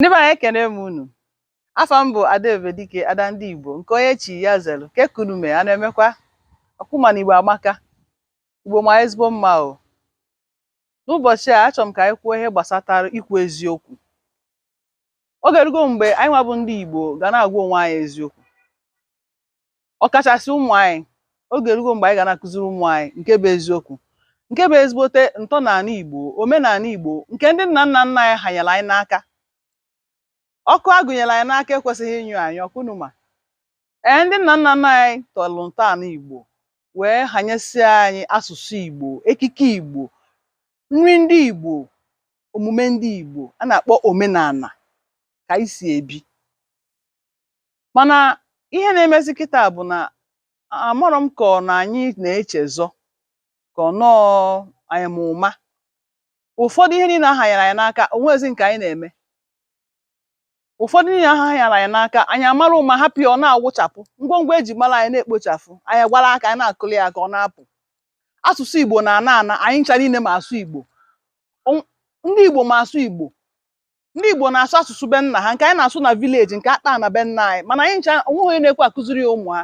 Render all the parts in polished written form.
Ndị be anyị, ekene m unu. Afa m bụ Ada Ebubedike, ada ndị Igbo, nke onye chi ya zelu ke kunume a na-emekwa ọkụma na Igbo amaka. Igbo ma ezigbo mma o. N'ụbọchị a, achọrọ m ka anyị kwuo ihe gbasatara ikwu eziokwu. Oge erugo mgbe anyị nwa bụ ndị Igbo ga na-agwa onwe anyị eziokwu, ọkachasị ụmụ anyị. Oge erugo mgbe anyị ga na-akụziri ụmụ anyị nke bụ eziokwu, nke bụ ezigbote ntọala Igbo, omenala Igbo, nke ndị nna nna nna anyị hanyere anyị n'aka. Ọkụ a gụnyere anyị n'aka ekwesịghị ịnyụ anyị ọkụ numa. Ee, ndị nna nna nna anyị tọrọ ntọala Igbo wee hanyesie anyị asụsụ Igbo, ekike Igbo, nri ndị Igbo, omume ndị Igbo a na-akpọ omenala, ka anyị si ebi. Mana ihe na-emezi kịta bụ na amarọ m ka ọ na anyị na-echezọ, ka ọ nọọ anyị ma ụma ụfọdụ ihe niile ahanyere anyị n'aka onwezi nke anyị na-eme. Ụfọdụ niile ahanyere anyị n'aka, anyị amara ụma hapụ ya, ọ na-awụchapụ ngwongwo eji mara anyị na-ekpochafụ. Anyị gwara aka anyị na-akụli ya ka ọ na-apụ. Asụsụ Igbo na-ana ana. Anyị ncha niile ma asụ Igbo. Ndị Igbo ma asụ Igbo. Ndị Igbo na-asụ asụsụ be nna ha, nke anyị na-asụ na village, nke akpa na be nna anyị. Mana anyị ncha onweghị onye na-ekwe akụziri ya ụmụ ha.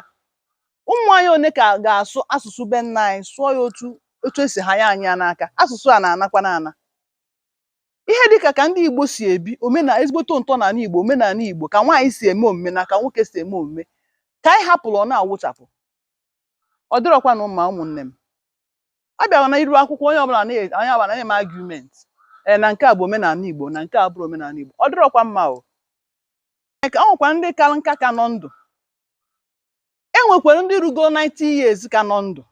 Ụmụ anyị one ka ga-asụ asụsụ be nna anyị, sụọ ya otu otu esi hanye anyị ya n'aka? Asụsụ a na-anakwa n'ana. Ihe dịka ka ndị Igbo si ebi, omenala, ezigbote ntọala Igbo, omenala Igbo, ka nwaanyị si eme omume na ka nwoke si eme omume, ka anyị hapụrụ, ọ na-awụchapụ. Ọ dịrọkwanụ mma, ụmụnne m. A bịara na iru akwụkwọ, onye ọbụla na-eme argument, ee, na nke a bụ omenala Igbo, na nke a bụrụ omenala Igbo. Ọ dịrọkwa mma o. Ka ọ nwekwa ndị kara nka ka nọ ndụ, e nwekwara ndị rugo 90 years ka nọ ndụ,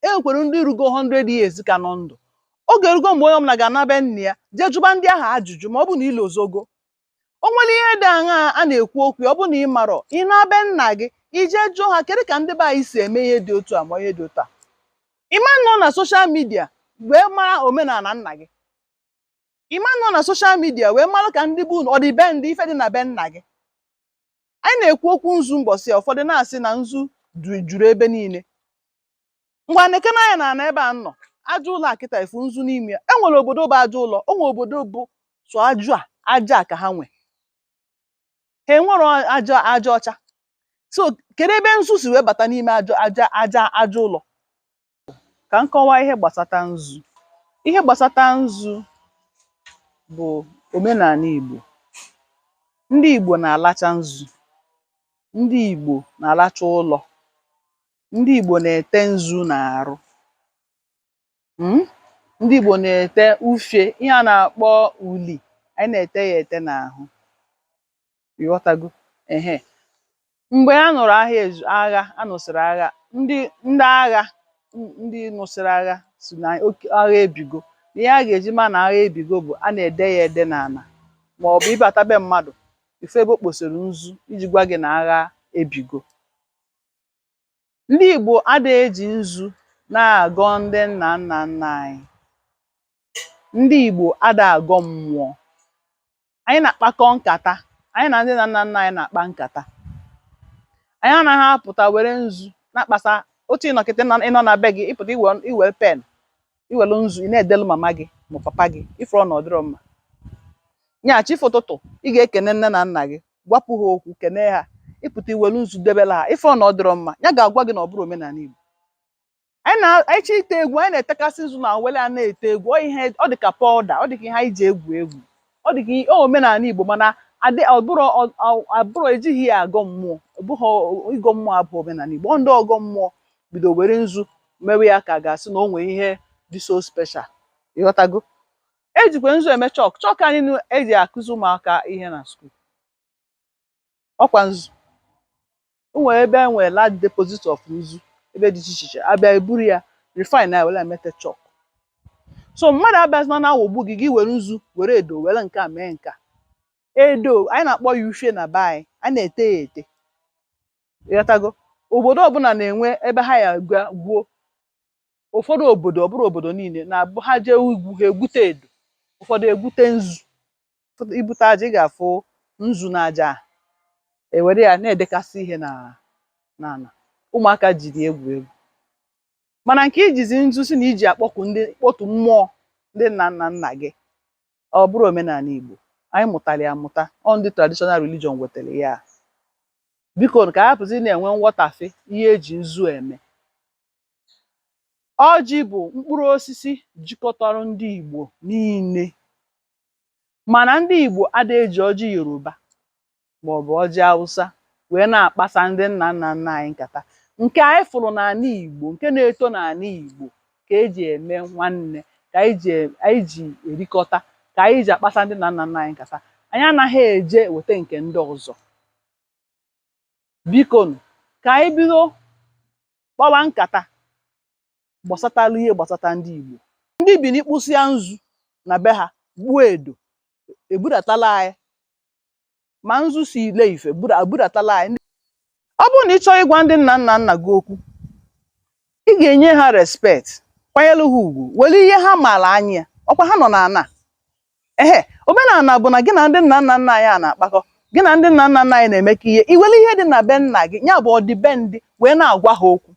e nwekwara ndị rugo 100 years ka nọ ndụ. Oge erugo mgbe onye ọbụla ga-ana be nna ya, jee jụba ndị ahụ ajụjụ. Ma ọ bụ na ilozogo o nwere ihe dị aṅaa a na-ekwu okwu ya, ọ bụ na ị marọ, ị na-be nna gị, ije jụọ ha, kedu ka ndị be anyị si eme ihe dị otu a ma ihe dị otu a. Ị ma nọ na social media wee mara omenala nna gị. Ị ma nọ na social media wee mara ka ndị bụ unu ọ dị be ndị ife dị na be nna gị. Anyị na-ekwu okwu nzu mbọsị a, ụfọdụ na-asị na nzu juru ebe niile. Ngwa, nekene anya na ana ebe a nọ, aja ụlọ a kịta, efu nzu n'ime ya. E nwere obodo bụ aja ụlọ, o nwere obodo bụ sọ ajụ a, aja a ka ha nwe. Ha enwero aja aja ọcha. So kedu ebe nzu si wee bata n'ime aja aja aja aja ụlọ? Ka m kọwaa ihe gbasata nzu. Ihe gbasata nzu bụ omenala Igbo. Ndị Igbo na-alacha nzu, ndị Igbo na-alacha ụlọ, ndị Igbo na-ete nzu n'arụ, Ndị Igbo na-ete ufie, ihe a na-akpọ uli, anyị na-ete ya ete n'ahụ. Ịghọtago? Ehe, mgbe a nụrụ agha ezu agha, a nụsịrị agha, ndị agha, ndị nụsịrị agha si na oke agha ebigo. Ihe a ga-eji ma na agha ebigo bụ a na-ede ya ede n'ala, ma ọ bụ ịbata be mmadụ, ife ebe o kposoro nzu iji gwa gị na agha ebigo. Ndị Igbo adịghị eji nzu na-agọ ndị nna nna nna anyị. Ndị Igbo ada agọ mmụọ. Anyị na-akpakọ nkata, anyị na ndị nna nna nna anyị na-akpa nkata. Anyị anaghị apụta were nzu na-akpasa otu ịnọkịta. Ịnọ na be gị, ịpụta iwe pen, iwelu nzu, ị na-edelu mama gị ma papa gị, ifuru na ọ dịrọ mma. Nyachi ife ụtụtụ, ị ga-ekene nne na nna gị, gwapụ ha okwu, kene ha. Ịpụta iwelu nzu debela ha, ifuru na ọ dịrọ mma. Ya ga-agwa gị na ọ bụrụ omenala Igbo. Anyị na anyị chọ ite egwu, anyị na-etekasị nzu na wele a na-ete egwu. Ọ ihe ọ dị ka powder, ọ dị ka ihe anyị ji egwu egwu, ọ dị ka ọ omenala Igbo. Mana adị ọ bụrụ abụrụ ejighị ya agọ mmụọ. Ọ bụghị ịgọ mmụọ abụ omenala Igbo. Ọ ndị ọgọ mmụọ bido were nzu mewe ya ka a ga-asị na o nwee ihe dị so special. Ịghọtago? Ejikwa nzu eme chalk. Chalk anyị eji akụzi ụmụaka ihe na school, ọkwa nzu. O nwere ebe e nwere large deposit of nzu ebe dị iche iche, abịa eburu ya, refine ya, were emete chalk. So mmadụ abịazina na-aghọgbu gị, gị were nzu, were edo, were nke a mee nke a. Edo anyị na-akpọ ya ufie na be anyị, anyị na-ete ya ete. Ịghọtago? Obodo ọbụla na-enwe ebe ha ya gwuo. Ụfọdụ obodo, ọ bụrụ obodo niile na-abụ ha jee ugwu, ha egwute edo, ụfọdụ egwute nzu. Ibute aja, ị ga-afụ nzu na aja a ewere ya na-edekasị ihe na n'ala, ụmụaka jiri egwu egwu. Mana nke ijizi nzu si na iji akpọku ndị kpọtu mmụọ ndị nna nna nna gị, ọ bụrụ omenala Igbo. Anyị mụtara ya amụta. Ọ ndị traditional religion wetara ya. Biko, ka a hapụzi na-enwe nghọtafe ihe eji nzu eme. Ọjị bụ mkpụrụ osisi jikọtara ndị Igbo niile, mana ndị Igbo ada eji ọjị Yoruba maọbụ ọjị Hausa wee na-akpasa ndị nna nna nna anyị nkata. Nke anyị fụrụ n'ala Igbo, nke na-eto n'ala Igbo, ka eji eme nwanne, ka anyị ji erikọta, ka anyị ji akpasa ndị nna nna nna anyị nkata. Anyị anaghị eje weta nke ndị ọzọ. Biko, ka anyị bido kpawa nkata gbasatala ihe gbasata ndị Igbo. Ndị Bini kpụsịa nzu na be ha, gbuo edo, ebudatala anyị ma nzu si Ile Ife budatala anyị. Ọ bụrụ na ị chọọ ịgwa ndị nna nna nna gị okwu, ị ga-enye ha respect, kwanyere ha ugwu, were ihe ha maara anya ya. Ọkwa ha nọ n'ana ehe. Omenala bụ na gị na ndị nna nna nna anyị a na-akpakọ, gị na ndị nna nna nna anyị na-emekọ ihe. I were ihe dị na be nna gị, ya bụ ọdịbendị, wee na-agwa ha okwu.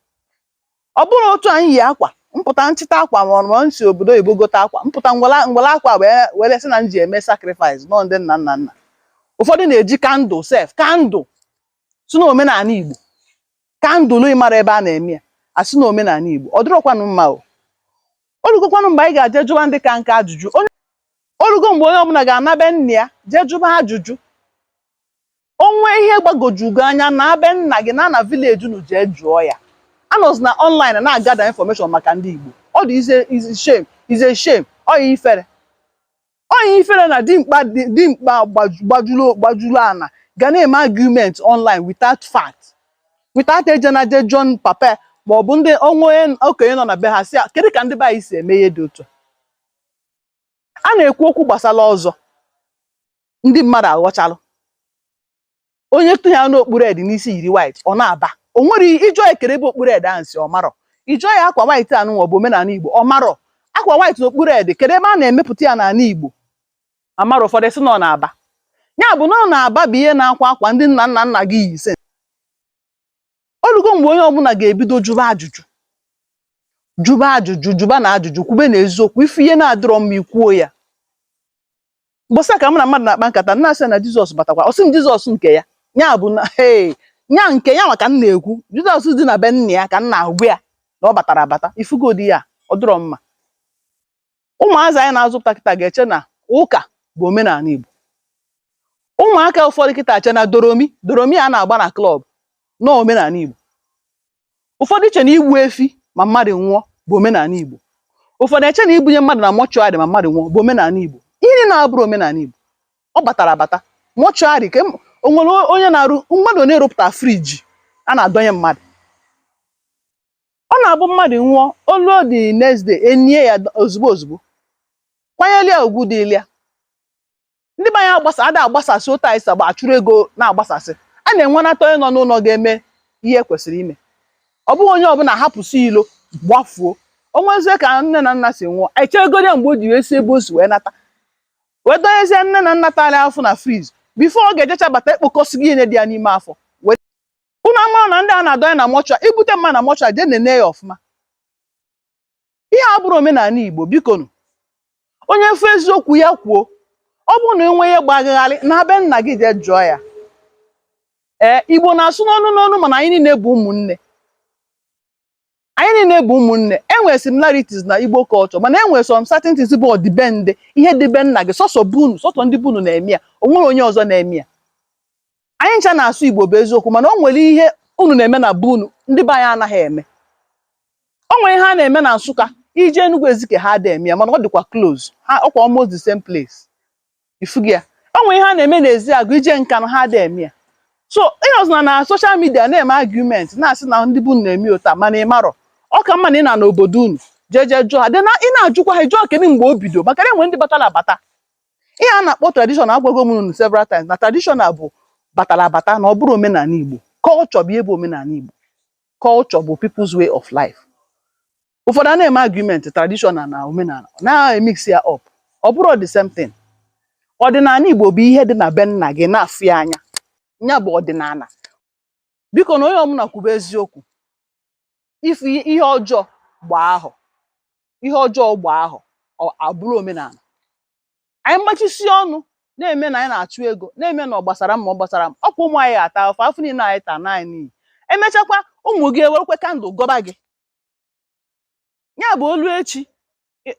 Ọ bụrụ otu anyị yi akwa mpụta nchịta akwa, ma ọ ma nsi obodo oyibo gote akwa mpụta, ngwala ngwala akwa wee were sị na m ji eme sacrifice nọ ndị nna nna nna. Ụfọdụ na-eji candle sef, candle si na omenala Igbo, candle ịmara ebe a na-eme ya, asị na omenala Igbo. Ọ dịrọkwanụ mma o. Olugokwanụ mgbe anyị ga-eje jụwa ndị ka nka ajụjụ. Onye olugo mgbe onye ọbụla ga-ana be nna ya jee jụba ajụjụ. Onwe ihe gbagojugo anya na be nna gị na na village unu, jee jụọ ya. Anọzi na online na-agada information maka ndị Igbo. Ọ dị is a shame, is a shame. Ọ ya ifere, ọ ya ifere na dimkpa dimkpa gbajuru gbajuru ana ga na-eme argument online without fact, without eje na je John papa ma ọ bụ ndị onwe onye okenye nọ na be ha si ya, kedu ka ndị be anyị si eme ihe dị otu a? A na-ekwu okwu gbasara ọzọ, ndị mmadụ aghọchalụ. Onye tụ ya n'okpuru edi n'isi yiri white, ọ na-aba o nwere ịjọ ekere ebe okpuru ede ahụ si, ọ marọ. Ịjọ ya akwa white anụ ọ bụ omenala Igbo, ọ marọ. Akwa white n'okpuru ede, kedu ebe a na-emepụta ya n'ala Igbo? Amara. Ụfọdụ sị na ọ na-aba, ya bụ na ọ na-aba bụ ihe na-akwa akwa ndị nna nna nna gị yi ise. Olugo mgbe onye ọbụla ga-ebido jụba ajụjụ, jụba ajụjụ, jụba na ajụjụ, kwube na eziokwu. Ife ihe na-adịrọ mma, ikwuo ya. Mbọsị a ka mụ na mmadụ na-akpa nkata, nna asị na Jizọs batakwa. Ọ sị m Jizọs nke ya, ya bụ na hey, nya nke ya maka m na-ekwu Jizọs dị na be nna ya ka m na-agwa ya na ọ batara abata. Ifugodi ya, ọ dịrọ mma. Ụmụazị anyị na-azụpụta kịta ga-eche na ụka bụ omenala Igbo. Ụmụaka ụfọdụ kịta che na doromi doromi a na-agba na club na omenala Igbo. Ụfọdụ che na igbu efi ma mmadụ nwụọ bụ omenala Igbo. Ụfọdụ eche na ibunye mmadụ na mortuary ma mmadụ nwụọ bụ omenala Igbo. Ihe na-abụrụ omenala Igbo, ọ batara abata. Mortuary ka o nwere onye na-arụ mmadụ na-erụpụta fridge a na-adọnye mmadụ. Ọ na-abụ mmadụ nwụọ, oluo the next day, enie ya ozugbo ozugbo, kwanyere ya ugwu dịịrị ya. Ndị be anyị agbasa ada agbasasị otu anyị si agba achụrụ ego na-agbasasị. A na-enwenata onye nọ n'ụlọ ga-eme ihe kwesịrị ime. Ọ bụghị onye ọbụla hapụsị ilo gbafuo. O nwezie ka nne na nna si nwụọ, echegoro ya mgbe o ji wee si ebe o si wee nata, wee donyezie nne na nna tara afọ na fridge before ọ ga-ejecha bata, ekpokọsị gị ihe dị ya n'ime afọ. Unu amara na ndị a na-adọnye na mortuary, ibute mma na mortuary, jee nene ya ọfụma. Ihe a bụrụ omenala Igbo. Bikonu, onye fụ eziokwu ya kwuo. Ọ bụrụ na enwe ihe gbagagharị na be nna gị, jee jụọ ya. Ee, Igbo na-asụ n'ọnụ n'ọnụ, mana anyị niile bụ ụmụnne. Anyị niile bụ ụmụnne. Enwere similarities na Igbo culture, mana enwere some certain things bụ ọdịbendị, ihe dịbe nna gị, sọsọ bunu, sọsọ ndị bunu na-eme ya, o nwere onye ọzọ na-eme ya. Anyị ncha na-asụ Igbo bụ eziokwu, mana o nwere ihe unu na-eme na bunu ndị be anyị anaghị eme. O nwere ihe a na-eme na Nsụka, ije Enugu Ezike ha ada eme ya, mana ọ dịkwa close ha, ọkwa almost the same place. Ifugi ya, o nwere ihe a na-eme n'Eziagụ, ije Nkanụ ha ada eme ya. So ịnọzina na social media na-eme argument, na-asị na ndị bunu na-eme ụta, mana ị marọ. Ọ ka mma na ị na n'obodo unu jee jee jụọ ha dị na ị na-ajụkwa ha, jụọ kedu mgbe o bido, maka na enwe ndị batara abata. Ihe a na-akpọ tradition, agwago m unu several times na traditional bụ batara abata, na ọ bụrụ omenala Igbo. Culture bụ ihe bụ omenala Igbo. Culture bụ people's way of life. Ụfọdụ a na-eme argument traditional na omenala, na-emix ya up. Ọ bụrụ the same thing. Ọdịnala Igbo bụ ihe dị na be nna gị na-afụ ya anya, ya bụ ọdịnala. Biko, na onye ọbụla kwube eziokwu. Ife ihe ọjọọ gbaa ahụ, ihe ọjọọ gbaa ahụ, ọ abụrụ omenala. Anyị machisi ọnụ Na-eme na anyị na-achụ ego, na-eme na ọ gbasara m, ma ọ gbasara m, ọkwa ụmụ anyị ata afụ afụ niile anyị taa na anyị n'iyi. Emechakwa, ụmụ gị ewerekwe candle gọba gị. Ya bụ, olu echi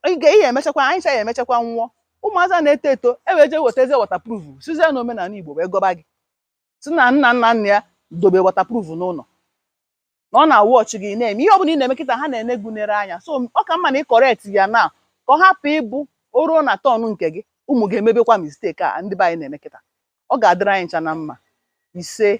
ị ga ihe emechakwa, anyị cha ya emechakwa nwụọ. Ụmụazị a na-eto eto ewee jee wetazie waterproof, sizie na omenala Igbo wee gọba gị, si na nna nna nna ya dobe waterproof n'ụlọ, na ọ na-awụ ọchị gị na-eme ihe ọbụla ị na-eme kịta. Ha na-ene gụnyere anya. So ọ ka mma na ị correct ya na ka ọ hapụ ịbụ o ruo na turn nke gị, ụmụ gị emebekwa mistake a ndị be anyị na-eme kịta. Ọ ga-adịrị anyị ncha na mma. Ise.